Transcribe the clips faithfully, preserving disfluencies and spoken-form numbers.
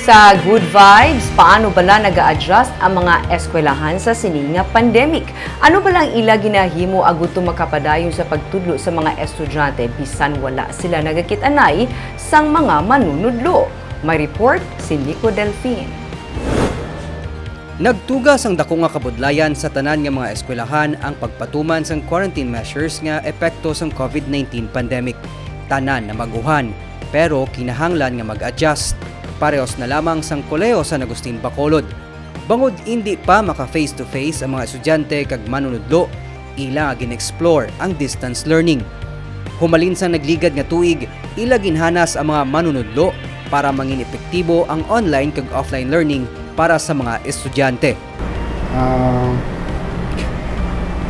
Sa Good Vibes, paano bala naga-adjust ang mga eskwelahan sa sini nga pandemic? Ano bala ang ila ginahimo agud to makapadayon sa pagtudlo sa mga estudyante bisan wala sila nagakit-anay sang mga manunudlo? May report si Nico Delfin. Nagtuga sang dako nga kabudlayan sa tanan nga mga eskwelahan ang pagpatuman sang quarantine measures nga epekto sang COVID nineteen pandemic. Tanan namaguhan, pero kinahanglan nga mag-adjust. Parehos na lamang sang Kolehiyo San Agustin Bacolod. Bangod indi pa maka face-to-face ang mga estudyante kag manunudlo, ila nga gin-explore ang distance learning. Humalin sang nagligad nga tuig, ila ginhanas ang mga manunudlo para mangin epektibo ang online kag offline learning para sa mga estudyante. uh,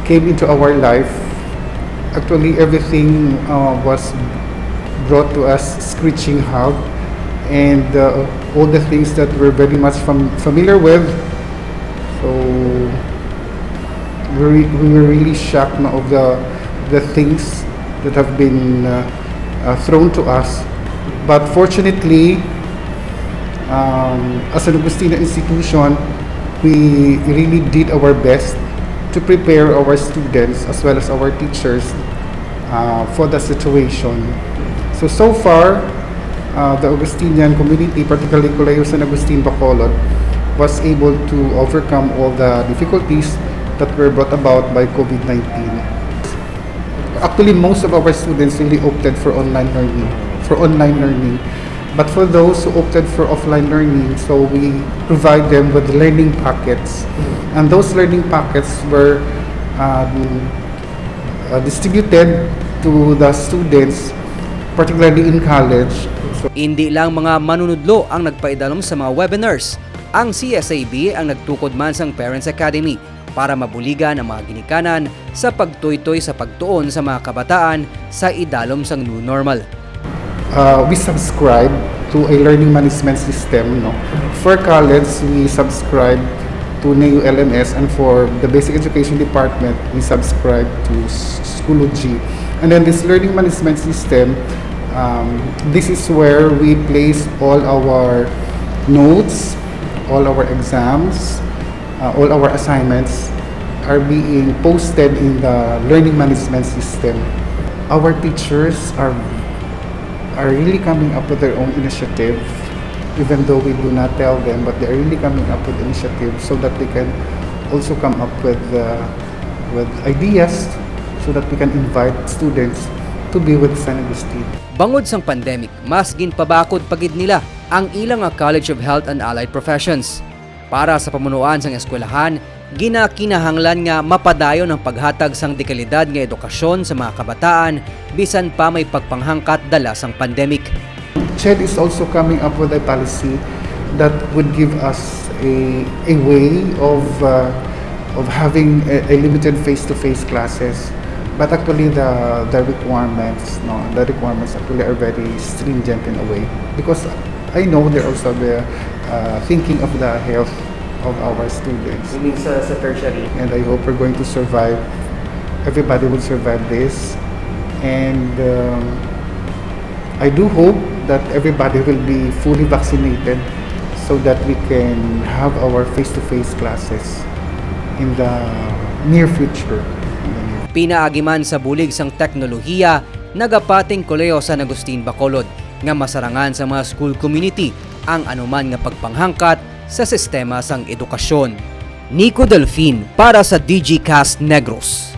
came into our life. Actually, everything uh, was brought to us screeching hard, and uh, all the things that we're very much fam- familiar with. So we, re- we were really shocked, no, of the the things that have been uh, uh, thrown to us. But fortunately, um, as an Agustino institution, we really did our best to prepare our students as well as our teachers uh, for the situation. So, so far, uh, the Augustinian community, particularly Colegio San Agustin Bacolod, was able to overcome all the difficulties that were brought about by COVID nineteen. Actually, most of our students really opted for online learning, for online learning. But for those who opted for offline learning, so we provide them with learning packets. And those learning packets were um, uh, distributed to the students, particularly in college. So, Indi lang mga manunudlo ang nagpaidalom sa mga webinars. Ang C S A B ang nagtukod man sang Parents Academy para mabuligan ang mga ginikanan sa pagtuytoy sa pagtuon sa mga kabataan sa idalom sang new normal. Uh, we subscribe to a learning management system. No? For college, we subscribe to NEU LMS, and for the basic education department, we subscribe to Schoology. And then this learning management system, um, this is where we place all our notes, all our exams, uh, all our assignments are being posted in the learning management system. Our teachers are are really coming up with their own initiative, even though we do not tell them, but they are really coming up with initiatives so that they can also come up with uh, with ideas so that we can invite students to be with San Agustin. Bangod sang pandemic, mas ginpabakod pa gid nila ang ila nga College of Health and Allied Professions. Para sa pamunuan sang eskwelahan, ginakinahanglan nga mapadayon ang paghatag sang dekalidad nga edukasyon sa mga kabataan bisan pa may pagpanghangkat dala sang pandemic. CHED is also coming up with a policy that would give us a, a way of uh, of having a, a limited face-to-face classes. But actually, the the requirements, no, the requirements actually are very stringent in a way, because I know they're also the, uh, thinking of the health of our students. You mean sa, sa tertiary? And I hope we're going to survive. Everybody will survive this. And um, I do hope that everybody will be fully vaccinated so that we can have our face-to-face classes in the near future. In the near Pinaagi man sa bulig sang teknolohiya, nagapating Kolehiyo San Agustin Bacolod nga masarangan sa mga school community ang anuman nga pagpanghangkat sa sistema sang edukasyon. Nico Delfin para sa Digicast Negros.